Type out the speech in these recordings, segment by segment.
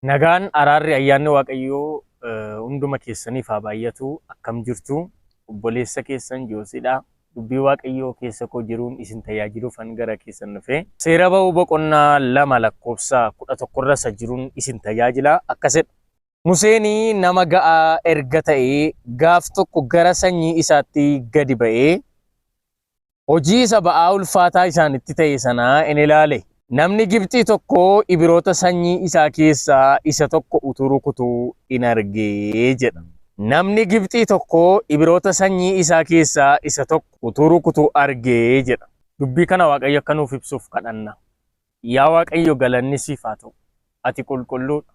Nagaan araarri ayyaanni Waaqayyoo hunduma keessaniif haa baay'atu. Akkam jirtu? Obboleessa keessan Joosiidha. Dubbii Waaqayyoo keessa koo jiruun isin tajaajiluufan gara keessan dhufe. Seera ba'uu boqonnaa 2 lakkoofsa 11 irra isa jiruun isin tajaajila. Akkas jedha. Museen nama ga'aa erga ta'ee gaaf tokko gara sanyii isaatti gadi ba'ee Hojii isa ba'aa ulfaataa isaanitti ta'e sanaa in ilaale. Namni Gibxii tokko Ibiroota sanyii isaa keessaa isa tokko utuu rukutuu in arge jedha. Namni Gibxii tokko Ibiroota sanyii isaa keessaa isa tokko utuu rukutuu arge jedha. Dubbii kana Waaqayyo akka nuuf ibsuuf kadhanna. Yaa Waaqayyo galanni siif haa ta'u. Ati qulqulluu dha.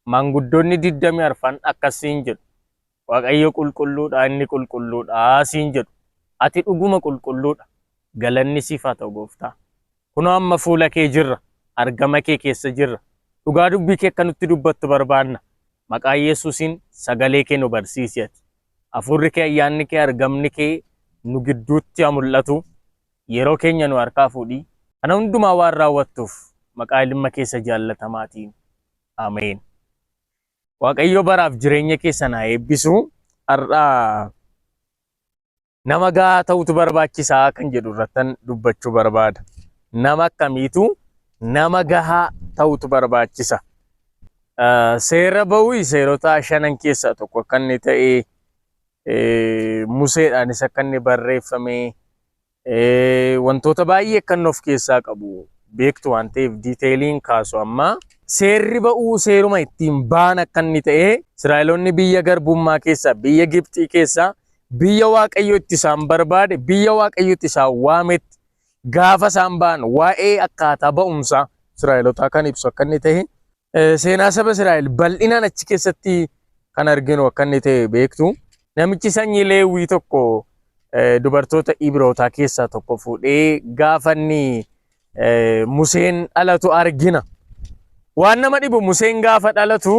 Maanguddoonni digdamii arfan akkas siin jedhu. Waaqayyo qulqulluudha, inni qulqulluudha siin jedhu. Ati dhuguma qulqulluudha. Galanni siif haa ta'u gooftaa. Kunoo amma fuula kee jirra. Argama kee keessa jirra. Dhugaa dubbii kee akka nutti dubbattu barbaanna. Maqaa Yesuusiin sagalee kee nu barsiisi ati. Hafuurri kee, ayyaanni kee, argamni kee nu gidduutti haa mul'atu. Yeroo keenya nu harkaa fuudhi. Kana hundumaa waan raawwattuuf maqaa ilma kee isa jaallatamaatiin. Ameen. Waaqayyo baraaf jireenya keessan haa eebbisu. Har'a nama gahaa ta'utu barbaachisaa kan jedhu irrattan dubbachuu barbaada. Nama akkamiitu nama gahaa ta'utu barbaachisa. Seera ba'uu seerota shanan keessaa tokko akka inni ta'e Museedhaanis akka inni barreeffame Wantoota baay'ee akka inni of keessaa qabu beektu waan ta'eef diiteeliin kaasu amma. Seerri ba'uu seeruma ittiin ba'an akka inni ta'e Israa'eloonni biyya garbummaa keessaa, biyya Gibxii keessaa, biyya Waaqayyo itti isaan barbaade, biyya Waaqayyo itti isaan waametti gaafa isaan ba'an waa'ee akkaataa ba'umsaa Israa'elotaa kan ibsu akka inni ta'e Seenaa saba Israa'el bal'inaan achi keessatti kan arginu akka inni ta'e beektu. Namichi sanyii Leewwii tokko dubartoota Ibrootaa keessaa tokko fuudhee gaafa inni Museen dhalatu argina. Waan nama dhibu Museen gaafa dhalatu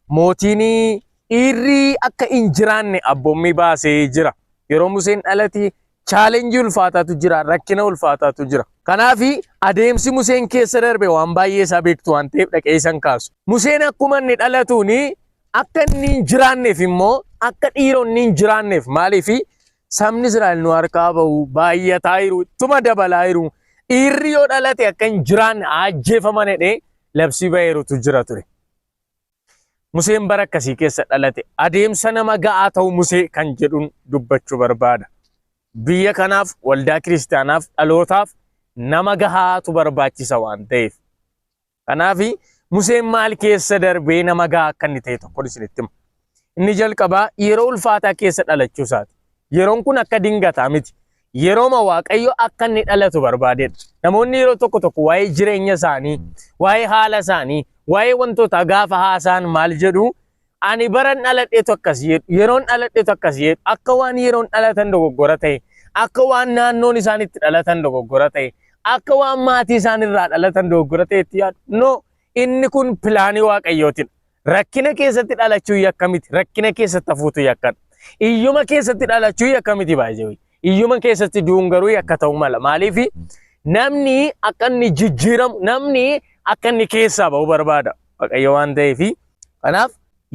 mootiin dhiirri akka hin jiraanne abboommii baasee jira. Yeroo Museen dhalate chaalenjii ulfaataatu jira, rakkina ulfaataatu jira. Kanaaf adeemsi Museen keessa darbe waan baay'ee isaa beektu waan ta'eef dhaqee isan kaasu. Museen akkuma inni dhalatuun akka inni hin jiraanneef immoo akka dhiironni hin jiraanneef maaliif sabni Israa'el nu harkaa bahu baay'ataa jiru ittuma dabalaa jiru dhiirri yoo dhalate akka hin jiraanne ajjeefaman jedhee labsii baheerutu jira ture. Museen bara akkasii keessa dhalate. Adeemsa nama ga'aa ta'uu Musee kan jedhuun dubbachuu barbaada. Biyya kanaaf, waldaa kiristaanaaf, dhalootaaf nama gahaatu barbaachisa waan ta'eef. Kanaaf Museen maal keessa darbee nama gahaa akka inni ta'e tokkon isinitti hima. Inni jalqabaa yeroo ulfaataa keessa dhalachuu isaati. Yeroon kun akka dingataa miti. Yerooma Waaqayyo akka inni dhalatu barbaadedha. Namoonni yeroo tokko tokko waa'ee jireenya isaanii, waa'ee haala isaanii, waa'ee wantootaa gaafa haasa'an maal jedhu? Ani baran dhaladhetu akkas jedhu, yeroon dhaladhetu akkas jedhu, akka waan yeroon dhalatan dogoggora ta'e, akka waan naannoon isaan itti dhalatan dogoggora ta'e, akka waan maatii isaan irraa dhalatan dogoggora ta'e itti yaadu. No, inni kun pilaanii Waaqayyootidha. Rakkina keessatti dhalachuun yakka miti. Rakkina keessatti hafuutu yakkadha. Iyyuma keessatti dhalachuun yakka miti baay'ee. Iyyuma keessatti du'uun garuu yakka ta'uu mala. Maaliif namni akka inni jijjiiramu, namni akka inni keessaa ba'u barbaada. Waaqayyo waan ta'eef. Kanaaf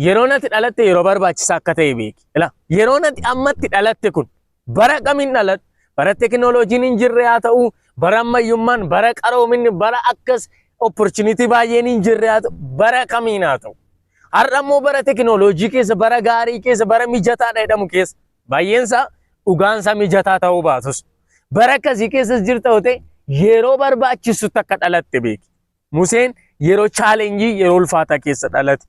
yeroo nati dhalatte yeroo barbaachisaa akka ta'e beeki. Ilaa yeroo nati ammatti dhalatte kun bara kamiin dhaladhu? Bara tekinooloojiin hin jirre haa ta'u, bara ammayyummaan, bara qaroominni, bara akkas opportunity baay'een hin jirre haa ta'u, bara kamiin haa ta'u. Har'a immoo bara tekinooloojii keessa, bara gaarii keessa, bara mijataadha jedhamu keessa baay'een isaa dhugaan isaa mijataa ta'uu baatus. Bara akkasii keessas jirta yoo ta'e yeroo barbaachisutti akka dhalatte beeki. Museen yeroo chaalenjii yeroo ulfaataa keessa dhalate.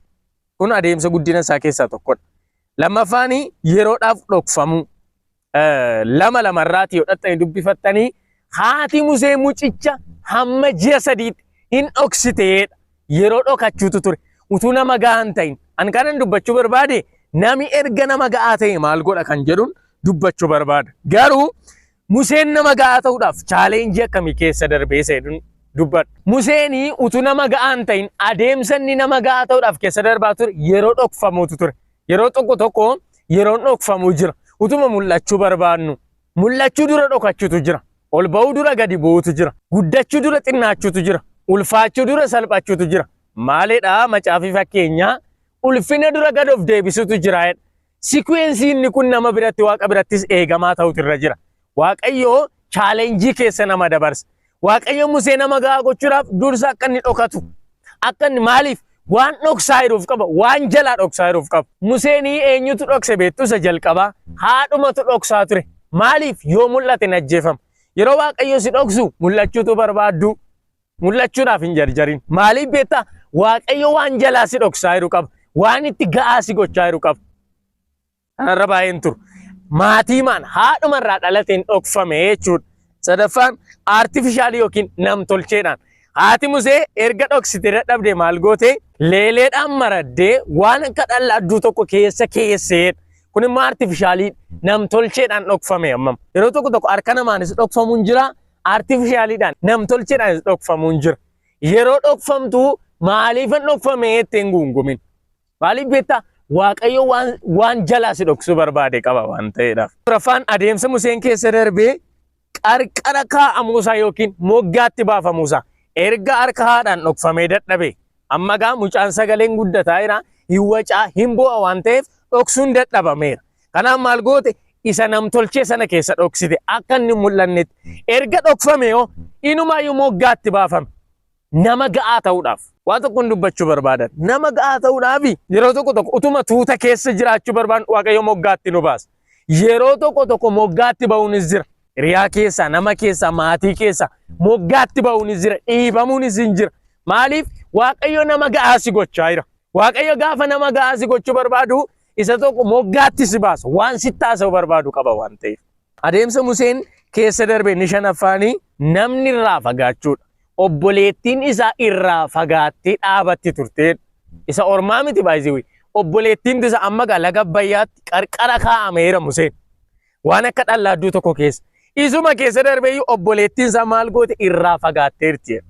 Kun adeemsa guddina isaa keessaa tokkodha. Lammaffaan yeroodhaaf dhokfamuu. Lama lamarraati yoo dhaxxanii dubbifattanii haati Musee mucicha hamma ji'a sadiitti hin dhoksiteedha. Yeroo dhokachuutu ture. Utuu nama gahaa hin ta'in. An kanan dubbachuu barbaade nami erga nama ga'aa ta'e maal godha kan jedhuun dubbachuu barbaada. Garuu Museen nama ga'aa ta'uudhaaf chaaleenjii akkamii keessa darbee isa jedhuun dubbadha. Museen utuu nama ga'aa hin ta'in adeemsa inni nama ga'aa ta'uudhaaf keessa darbaa ture yeroo dhokfamuutu ture. Yeroo tokko tokko yeroon dhokfamuu jira. Utuma mul'achuu barbaadnu mul'achuu dura dhokachuutu jira. Ol ba'uu dura gadi bu'uutu jira. Guddachuu dura xinnaachuutu jira. Ulfaachuu dura salphachuutu jira. Maalidhaa macaafii fakkeenyaa ulfina dura gad of deebisutu jira jedha. Sequence inni kun nama biratti Waaqa birattis eegamaa ta'utu irra jira. Waaqayyo challenge keessa nama dabarsa. Waaqayyo Musee nama gahaa gochuudhaaf dursa akka inni dhokatu. Akka inni maaliif waan dhoksaa jiruuf qaba, waan jalaa dhoksaa jiruuf qaba. Museen eenyutu dhokse beektu isa jalqabaa haadhumatu dhoksaa ture. Maaliif yoo mul'ate hin ajjeefama. Yeroo Waaqayyo si dhoksu mul'achuutu barbaaddu. Mul'achuudhaaf hin jarjarin. Maaliif beektaa? Waaqayyo waan jalaa si dhoksaa jiru qaba. Waan itti ga'aa si gochaa jiru qaba. Kanarra baay'een turu. Maatiimaan haadhumarraa dhalateen dhokfame jechuudha. Sadaffaan artificial yookiin namtolcheedhaan. Haati Musee erga dhoksite dadhabde maal goote? Leeleedhaan maraddee waan akka dhalladduu tokko keessa keessee. Kun immoo artificial namtolcheedhaan dhokfame ammam. Yeroo tokko tokko harka namaanis dhokfamuun jira. Artificialiidhaan namtolcheedhaanis dhokfamuun jira. Yeroo dhokfamtu maaliifan dhokfame jettee hin guungumin. Maaliif beektaa? Waaqayyo waan jalaa si dhoksuu barbaade qaba waan ta'eedhaaf. Afuraffaan adeemsa Museen keessa darbee qarqara kaa'amuusaa yookiin moggaatti baafamuusaa erga harka haadhaan dhokfamee dadhabe amma gaa mucaan sagaleen guddataa jira hin wacaa hin bu'a waan ta'eef dhoksuun dadhabameera. Kanaaf maal goote isa namtolchee sana keessa dhoksite akka inni hin mul'annetti. Erga dhokfame yoo inumaayyuu moggaatti baafame. Nama ga'aa ta'uudhaaf waan tokkoon dubbachuu barbaadan nama ga'aa ta'uudhaaf yeroo tokko tokko utuma tuuta keessa jiraachuu barbaadan Waaqayyo moggaatti nu baasa. Yeroo tokko tokko moggaatti ba'uunis jira. Hiriyaa keessa, nama keessa, maatii keessa moggaatti ba'uunis jira. Dhiibamuunis hin jira. Maaliif Waaqayyo nama ga'aa si gochaa jira. Waaqayyo gaafa nama ga'aa si gochuu barbaadu isa tokko moggaatti si baasa. Waan sitti haasa'u barbaadu qaba waan ta'eef. Adeemsa Museen keessa darbe inni shanaffaanii namni irraa fagaachuudha. Obboleettiin isaa irraa fagaattee dhaabatti turte. Isa ormaa miti baay'ee. Obboleettiin isa amma gaa laga Abbayyaatti qarqara kaa'ameera Museen. Waan akka dhallaadduu tokko keessa. Isuma keessa darbeeyyuu obboleettiin isaa maal goote irraa fagaatteerti.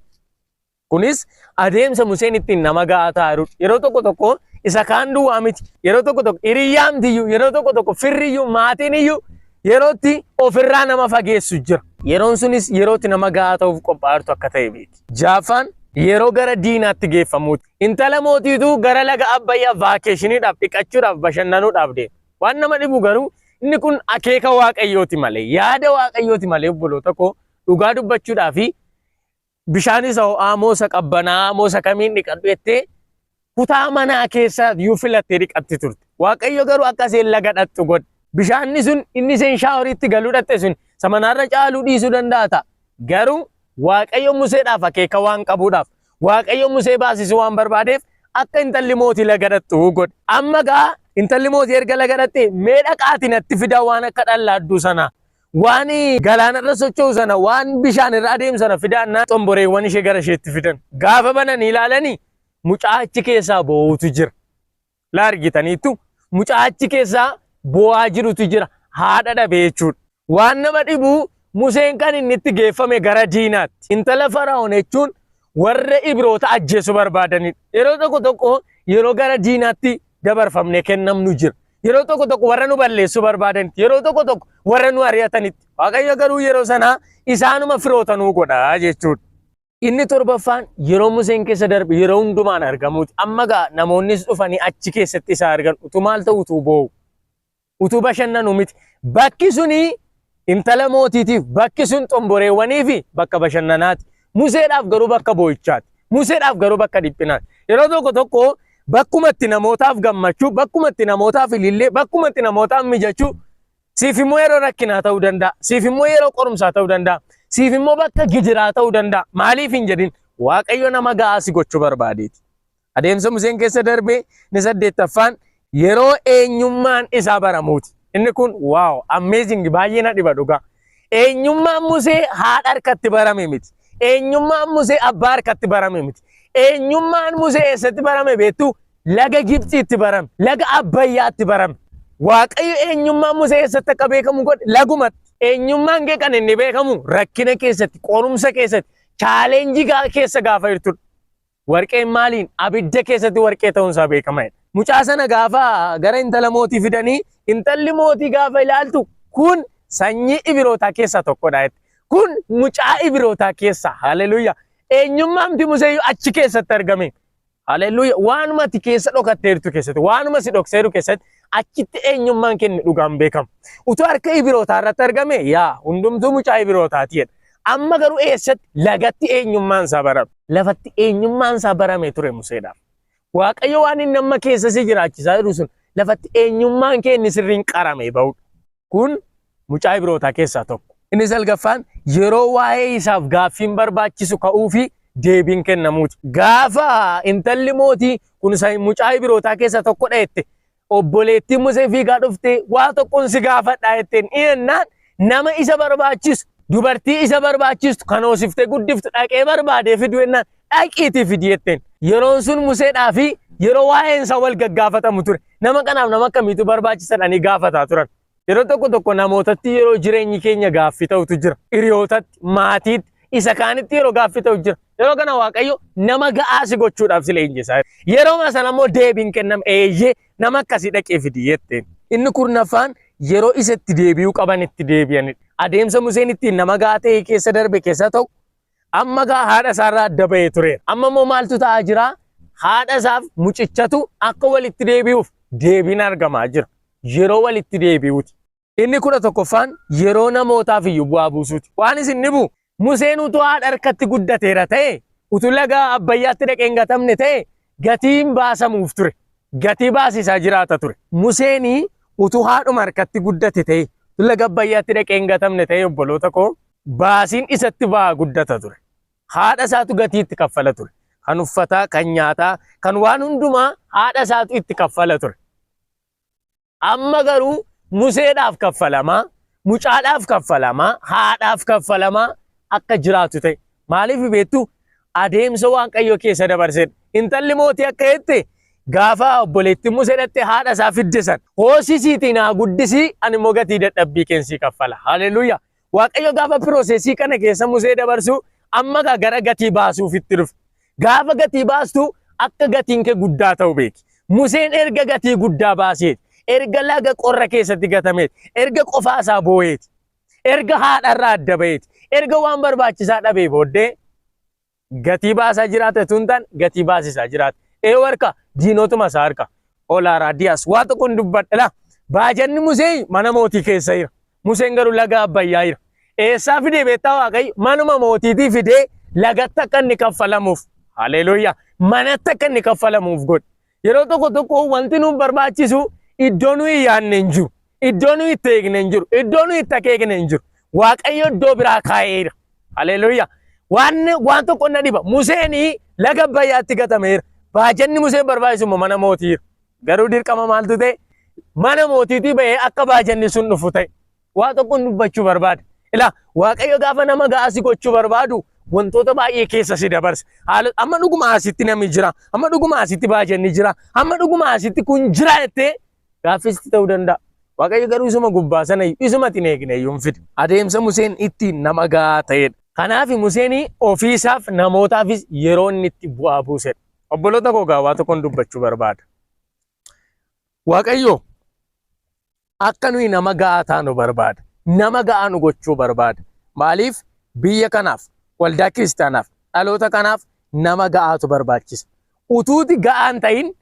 Kunis adeemsa Museen ittiin nama ga'aa ta'aa jirudha. Yeroo tokko tokko isa kaan duwwaa miti. Yeroo tokko tokko hiriyyaamtiyyuu, yeroo tokko tokko firriyyuu, maatiin iyyuu yerootti ofirraa nama fageessu jira. Yeroon sunis yerootti nama ga'aa ta'uuf qophaa'aa akka ta'e beeki. Jaaffaan yeroo gara diinaatti geeffamuuti. Intala mootiitu gara laga Abbayyaa vacationiidhaaf, dhiqachuudhaaf, bashannanuudhaaf deema. Waan nama dhibu garuu inni kun akeeka Waaqayyooti malee, yaada Waaqayyooti malee obboloota koo dhugaa dubbachuudhaa fi bishaan isa ho'aa moo isa qabbanaa moo isa kamiin dhiqadhu jettee kutaa manaa keessaa iyyuu filattee dhiqatti turte. Waaqayyo garuu akka isheen laga dhaqxu godhe. Bishaanni sun inni isheen showeriitti galuu dhaqxe sun isa manaarra caaluu dhiisuu danda'a ta'a. Garuu Waaqayyo Museedhaaf akeeka waan qabuudhaaf Waaqayyo Musee baasisuu waan barbaadeef akka intalli mootii laga dhaqxu godhe. Amma gaa intalli mootii erga laga dhaqxe mee dhaqaati natti fidaa waan akka dhallaadduu sanaa. Waan galaanarra socho'u sana waan bishaan irra adeemu sana fidaannaa xomboreewwan ishee gara isheetti fidan. Gaafa bananii ilaalanii mucaa achi keessaa boo'utu jira. La argitaniittu mucaa achi keessaa boo'aa jirutu jira. Haadha dhabee jechuudha. Waan nama dhibu Museen kan inni itti geeffame gara diinaatti. Intala Fara'oon jechuun warra Ibroota ajjeesuu barbaadanidha. Yeroo tokko tokko yeroo gara diinaatti dabarfamnee kennamnu jira. Yeroo tokko tokko warra nu balleessuu barbaadanitti, yeroo tokko tokko warra nu ari'atanitti. Waaqayyo garuu yeroo sanaa isaanuma firoota nuu godha jechuudha. Inni torbaffaan yeroo Museen keessa darbe yeroo hundumaan argamuuti. Amma gaa namoonnis dhufanii achi keessatti isa argan utuu maal ta'u utuu boo'u. Utuu bashannanu miti. Bakki suni intala mootiitiif bakki sun xomboreewwanii fi bakka bashannanaati. Museedhaaf garuu bakka boo'ichaati. Museedhaaf garuu bakka dhiphinaati. Yeroo tokko tokko bakkuma itti namootaaf gammachuu, bakkuma itti namootaaf ilillee, bakkuma itti namootaaf mijachuu siif immoo yeroo rakkinaa ta'uu danda'a. Siif immoo yeroo qorumsaa ta'uu danda'a. Siif immoo bakka gidiraa ta'uu danda'a. Maaliif hin jedhin Waaqayyo nama ga'aa si gochuu barbaadeeti. Adeemsa Museen keessa darbe inni saddeettaffaan yeroo eenyummaan isaa baramuuti. Inni kun wow amazing baay'ee na dhiba dhugaa. Eenyummaan Musee haadha harkatti barame miti. Eenyummaan Musee abbaa harkatti barame miti. Eenyummaan Musee eessatti barame beektu? Laga Gibxiitti barame. Laga Abbayyaatti barame. Waaqayyo eenyummaan Musee eessatti akka beekamu godhe lagumatti. Eenyummaan kee kan inni beekamu rakkina keessatti, qorumsa keessatti, challenge keessa gaafa jirtudha. Warqeen maaliin abidda keessatti warqee ta'uunsaa beekamaadha. Mucaa sana gaafa gara intala mootii fidanii intalli mootii gaafa ilaaltu kun sanyii Ibrootaa keessaa tokkodha jette. Kun mucaa Ibrootaa keessaa. Haleluuyaa. Eenyummaan Museeyyuu achi keessatti argame. Haleluuyaa. Waanuma ati keessa dhokatteertu keessatti, waanuma si dhokseeru keessatti achitti eenyummaan kenne dhugaan beekama. Utuu harka Ibrootaa irratti argame yaa hundumtuu mucaa Ibrootaati jedha. Amma garuu eessatti lagatti eenyummaan isaa barame. Lafatti eenyummaan isaa barame ture Museedhaaf. Waaqayyo waan inni amma keessa si jiraachisaa jiru sun lafatti eenyummaan kee inni sirriin qarame ba'udha. Kun mucaa Ibrootaa keessaa tokko. Inni salgaffaan yeroo waa'ee isaaf gaaffiin barbaachisu ka'uu fi deebiin kennamuuti. Gaafa intalli mootii kun mucaa Ibrootaa keessaa tokko jette obboleettiin Musee fiigaa dhuftee waa tokkoon si gaafadhaa jetteen dhiyennaan nama isa barbaachisu dubartii isa barbaachistu kan hoosiftee guddiftu dhaqee barbaadee fiduu jennaan dhaqiitii fidi jetteen. Yeroon sun Museedhaa fi yeroo waa'een isaa wal gaggaafatamu ture. Nama kanaaf nama akkamiitu barbaachisadhanii gaafataa turan. Yeroo tokko tokko namootatti yeroo jireenyi keenya gaaffii ta'utu jira. Hiriyootatti, maatiitti, isa kaanitti yeroo gaaffii ta'u jira. Yeroo kana Waaqayyo nama ga'aa si gochuudhaaf si leenjisaa. Yeroo sana immoo deebiin kennama eeyyee nama akkasii dhaqee fidi jetteen. Inni kurnaffaan yeroo isa itti deebi'uu qaban itti deebi'anidha. Adeemsa Museen ittiin nama ga'aa ta'e keessa darbe keessaa tokko amma gaa haadha isaarraa adda bahee tureera. Amma immoo maaltu ta'aa jira? Haadha isaaf mucichatu akka walitti deebi'uuf deebiin argamaa jira. Yeroo walitti deebi'uuti. Inni 11ffaan yeroo namootaaf iyyuu bu'aa buusuuti. Waan isin dhibu Museen utuu haadha harkatti guddateera ta'e, utuu laga Abbayyaatti dhaqee hin gatamne ta'e gatiin baasamuuf ture. Gatii baasisaa jiraata ture. Museen utuu haadhuma harkatti guddate ta'e, utuu laga Abbayyaatti dhaqee hin gatamne ta'e obboloota koo baasiin isatti ba'aa guddata ture. Haadha isaatu gatii itti kaffala ture. Kan uffataa, kan nyaataa, kan waan hundumaa haadha isaatu itti kaffala ture. Amma garuu Museedhaaf kaffalamaa, mucaadhaaf kaffalamaa, haadhaaf kaffalamaa akka jiraatu ta'e. Maaliif beektu? Adeemsa Waaqayyo keessa dabarsedha. Intalli mootii akka jette gaafa obboleettiin Musee dhatte haadha isaa fidde san hoosisiitii naa guddisii ani immoo gatii dadhabbii keensii kaffala. Haleluuyaa. Waaqayyo gaafa piroosesii kana keessa Musee dabarsu amma gara gatii baasuuf itti dhufe. Gaafa gatii baastu akka gatiin kee guddaa ta'u beeki. Museen erga gatii guddaa baaseeti. Erga laga qorra keessatti gatameeti. Erga qofaa isaa boo'eeti. Erga haadharraa adda ba'eeti. Erga waan barbaachisaa dhabee booddee gatii baasaa jiraate tun tan gatii baasisaa jiraate. Ee harka diinotuma isaa harka. Olaaraa Diyaas waa tokko hin dubbadha. Baajanni Musee mana mootii keessa jira. Museen garuu laga Abbayyaa jira. Eessaa fidee beektaa Waaqayyo? Manuma mootiitii fidee lagatti akka inni kaffalamuuf. Haleluuyaa. Manatti akka inni kaffalamuuf godhe. Yeroo tokko tokko wanti nuuf barbaachisu iddoo nuyi yaadne hin jiru. Iddoo nuyi itti eegne hin jiru. Iddoo nuyi itti akeekne hin jiru. Waaqayyo iddoo biraa kaa'eera. Haleluuyaa. Waan tokko na dhiba. Museen laga Abbayyaatti gatameera. Baajanni Museen barbaachisu immoo mana mootiira. Garuu dirqama maaltu ta'e? Mana mootiitii bahee akka baajanni sun dhufu ta'e. Waa tokko dubbachuu barbaada. Ilaa Waaqayyo gaafa nama ga'aa si gochuu barbaadu wantoota baay'ee keessa si dabarsa. Amma dhuguma asitti namni jira. Amma dhuguma asitti baajanni jira. Amma dhuguma asitti kun jira jettee gaaffisitti ta'uu danda'a. Waaqayyo garuu isuma gubbaa sana isuma ittiin eegne iyyuu hin fida. Adeemsa Museen ittiin nama ga'aa ta'edha. Kanaaf Museen ofiisaaf namootaafis yeroo inni itti bu'aa buusedha. Obboloota koo gaa waa tokkoon dubbachuu barbaada. Waaqayyo akka nuyi nama ga'aa taanu barbaada. Nama ga'aa nu gochuu barbaada. Maaliif biyya kanaaf, waldaa kiristaanaaf, dhaloota kanaaf nama ga'aatu barbaachisa. Utuuti ga'aan ta'in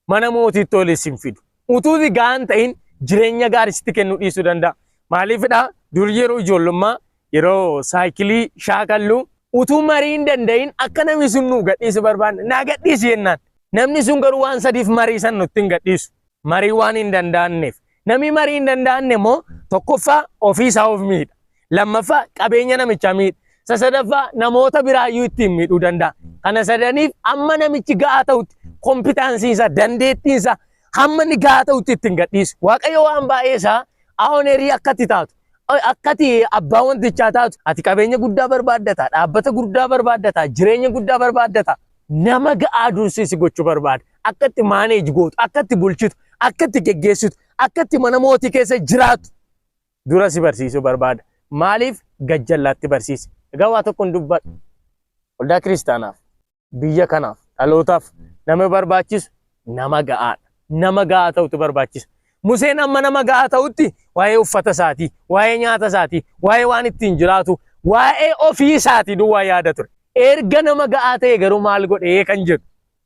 mana mootiitti ol isin fidu. Utuuti ga'aan ta'in jireenya gaarii sitti kennuu dhiisuu danda'a. Maaliifidha? Dur yeroo ijoollummaa yeroo saayikilii shaakallu utuu marii hin danda'in akka namni sun nu gadhiisu barbaanne naa gadhiisi jennaan. Namni sun garuu waan sadiif marii san nutti hin gadhiisu. Marii waan hin danda'anneef. Namni marii hin danda'anne immoo tokkoffaa ofiisaa of miidha. Lammaffaa qabeenya namichaa miidha. Sadaffaa namoota biraayyuu ittiin miidhuu danda'a. Kana sadaniif amma namichi ga'aa ta'utti kompiitaansiin isaa dandeettiin isaa hamma inni ga'aa ta'utti ittiin gadhiisu. Waaqayyo waan baay'ee isaa ownerii akkatti taatu. Akkati abbaa wantichaa taatu ati qabeenya guddaa barbaaddata, dhaabbata guddaa barbaaddata, jireenya guddaa barbaaddata. Nama ga'aa dursiisi gochuu barbaada. Akkatti manage gootu, akkatti bulchitu, akkatti geggeessitu, akkatti mana mootii keessa jiraatu dura si barsiisuu barbaada. Maaliif gajjallaatti barsiise? Egaa waa tokko hin dubbadhu. Waldaa kiristaanaaf, biyya kanaaf, dhalootaaf nama barbaachisu nama ga'aadha. Nama ga'aa ta'utu barbaachisa. Museen amma nama ga'aa ta'utti waa'ee uffata isaatii, waa'ee nyaata isaatii, waa'ee waan ittiin jiraatu, waa'ee ofii isaatii duwwaa yaada ture. Erga nama ga'aa ta'e garuu maal godhee kan jedhu.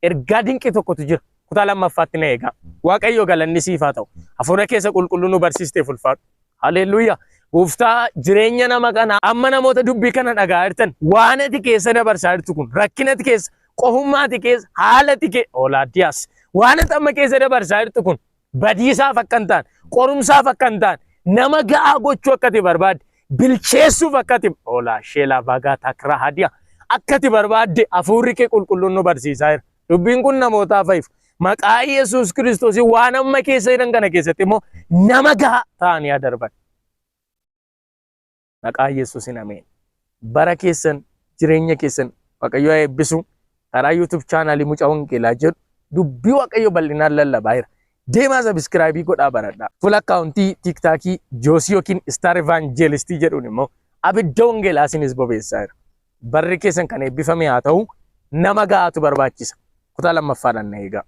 Ergaa dinqii tokkotu jira. Kutaa lammaffaatti na eegaa. Waaqayyo galanni siif haa ta'u. Hafuura keessa qulqulluu nu barsiisteef ulfaadhu. Haleluuyaa. Gooftaa, jireenya nama kanaa amma namoota dubbii kana dhagaa jirtan, waan ati keessa dabarsaa jirtu kun, rakkina ati keessa, qofummaa ati keessa, haala ati keessa, olaaddiyaas, waan ati amma keessa dabarsaa jirtu kun badiisaaf akka hin taane, qorumsaaf akka hin taane, nama ga'aa gochuu akka ati barbaadde, bilcheessuuf akka ati olaa sheelaa baagaa taakraa hadiyaa akka ati barbaadde hafuurri kee qulqulluun nu barsiisaa jira. Dubbiin kun namootaaf ha'ifu. Maqaa Yesuus Kiristoos waan amma keessa jiran kana keessatti immoo nama gahaa ta'anii haa darban. Maqaa Yesuusin, ameen. Bara keessan, jireenya keessan Waaqayyo haa eebbisu. Karaa YouTube chaanaalii Mucaa Wangeelaa jedhu dubbii Waaqayyo bal'inaan lallabaa jira. Deemaa subscribe godhaa baradhaa. Fuula akkaawuntii TikTokii Joosii yookiin Star Evangelistii jedhuun immoo abidda wangeelaa isinis bobeessaa jira. Barri keessan kan eebbifame haa ta'u, nama gahaatu barbaachisa. Kutaa lammaffaadhaan na eegaa.